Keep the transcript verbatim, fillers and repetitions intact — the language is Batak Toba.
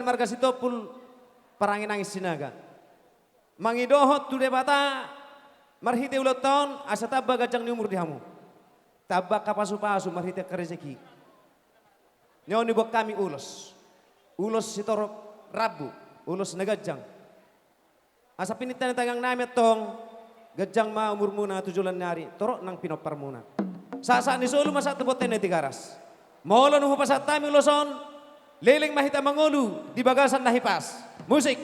Parga Sitompul, parange nangis Sinaga. Mangidohon tu Debata marhite ulaonta on asa tamba ganjang ni umur di hamu. Tamba angka pasupasu marhite angka rezeki. Nion ni buat hami ulos. Ulos sitorop rambu, ulos na ganjang. Asa pininta ni tangiang nami antong, ganjang ma umurmuna tu joloan ni ari, torop nang pinomparmuna. Sahat-sahat ni solu ma sahat tu bontean ni Tigaras. Molo nunga hupasahat hami ulos on, leleng ma hita mangolu di bagasan na hipas. Musik.